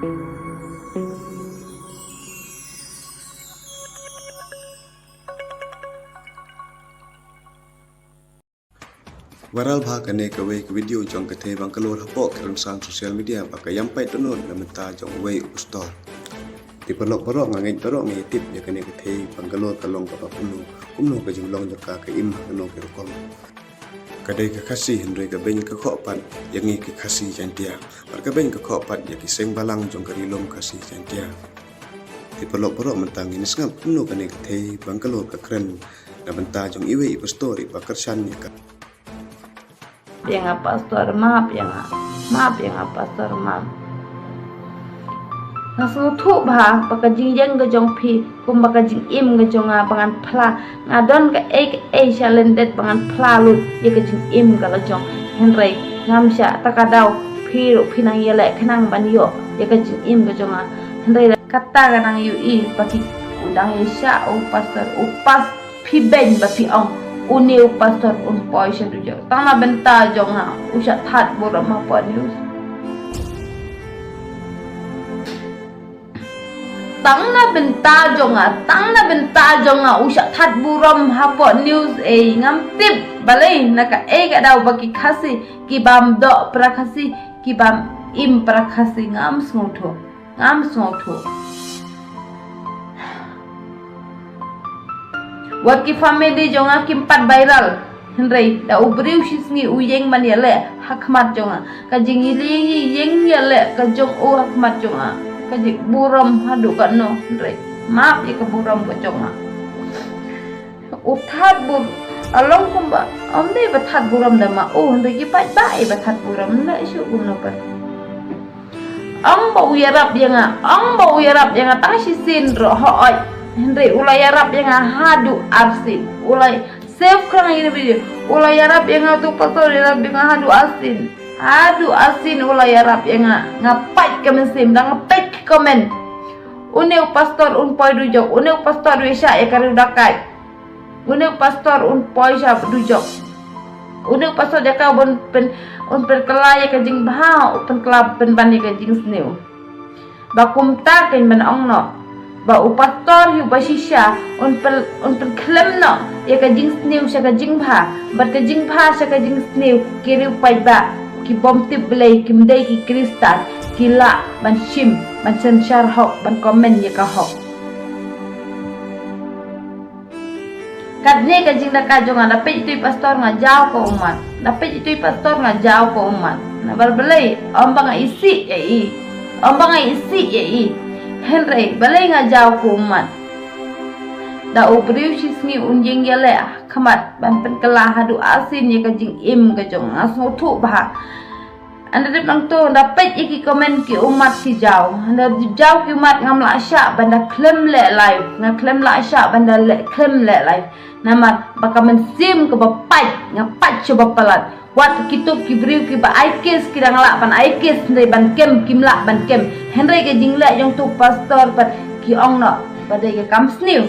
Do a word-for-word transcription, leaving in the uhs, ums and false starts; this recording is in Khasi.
Viral bha kane kawei ka video jong ka thei Bangalore hapoh ka rynsan social media ba ka ïam pait dohnud na bynta jong uwei u pastor. Te paralok baroh, nga ngeit baroh ngi tip ïa kane ka thei Bangalore ka long kaba kumno, kumno ka jinglong jong ka, ka im ha kano ka rukom. Ka dei ka Khasi hynrei ka beiñ ka khoh pat ïa ngi ki Khasi Jaiñtia. Bad ka beiñ ka khoh pat ïa ki seng balang jong ka Ri Lum Khasi Jaiñtia. Te paralok baroh, mynta ngin sngap kumno kane ka thei Bangalore ka kren na bynta jong iwei i pastor iba kyrshan ïa ka. Ïa nga pastor, map ïa nga. Map ïa nga pastor, map. Nga sngewthuh bha ba ka jingïeng ka jong phi kumba ka jingim ka jong nga ba ngan phla. Nga don kaei kaei sha lyndet ba ngan phla lut ïa ka jingim ka la jong. Hynrei ngam shah, ta ka daw phi ruh phi nang ïaleh khnang ban ïoh ïa ka jingim ka jong nga. Hynrei kata ka nang ïohi ba ki, u dang ïa shah u pastor, u pas phi beiñ ba phi ong une u pastor un poi sha dujok. Tang na bynta jong nga u shah that burom hapoh news. Tang na bynta jong nga, tang na bynta jong nga u shah that burom hapoh news. Ei, ngam tip balei na kaei ka daw ba ki Khasi ki bam doh para Khasi, ki bam im para Khasi, ngam sngewthuh. Ngam sngewthuh. Wat ki family jong nga kim pat viral. Hynrei da u briew shisngi u ïeng ban ïaleh ha khmat jong nga. Ka jingïaleh, ïeng ïaleh ka jong u ha khmat jong nga, ka jingburom haduh katno. Hynrei map ïa ka burom ka jong nga. U that bur, a long kumba ym dei ba that burom da ma u, hynrei ki paidbah i ba that burom, ym dei shuh kumno pat. Ong ba u ïarap ïa nga, ong ba u ïarap ïa nga tang shisien ruh, hooid. Hynrei u la ïarap ïa nga haduh arsien. U la save khnang ïa kane ka video. U la ïarap ïa nga, tu pastor ïarap ïa nga haduh arsien. Haduh arsien u la ïarap ïa nga. Nga peit ka mynsiem, dang nga peit ka comment. Une u pastor un poi dujok, une u pastor u ïa shah ïa ka riew dakai. Une u pastor un poi sha dujok. Une u pastor jaka un pyn, un pynkylla ïa ka jingbha, un pynkylla pynban ïa ka jingsniew. Ba kumta kein ban ong noh ba u pastor hi uba shisha un pyn, un pynkhlem noh ïa ka jingsniew sha ka jingbha, bad ka jingbha sha ka jingsniew. Ki riew paidbah ki bym tip Blei, kim dei ki Khristan, ki lah ban shim, ban synshar hok, ban comment ïa ka hok. Katne ka jingdaka jong nga, da peit itu i pastor nga jaw ka ummat. Da peit itu i pastor nga jaw ka ummat. Namar balei? Ym ba nga isih ïa i. Ym ba nga isih ïa i. Hynrei balei nga jaw ka ummat? Da u briew shisngi un ïeng ïaleh ha khmat ban pynkylla haduh arsien ïa ka jingim ka jong nga, sngewthuh bha. Ynda dep nangto, ynda peit ïa ki comment ki ummat ki jaw. Ynda dep jaw ki ummat, ngam lah shah ban da khlem leh live. Nga khlem lah shah ban da leh, khlem leh live. Namar ba ka mynsiem kaba pait, nga pait sha ba palat. Wat kito ki briew kiba ai case ki dang lah ban ai case, hynrei ban kem kim lah ban kem. Hynrei ka jingleh jong uto u pastor pat ki ong noh ba dei ka kam sniew.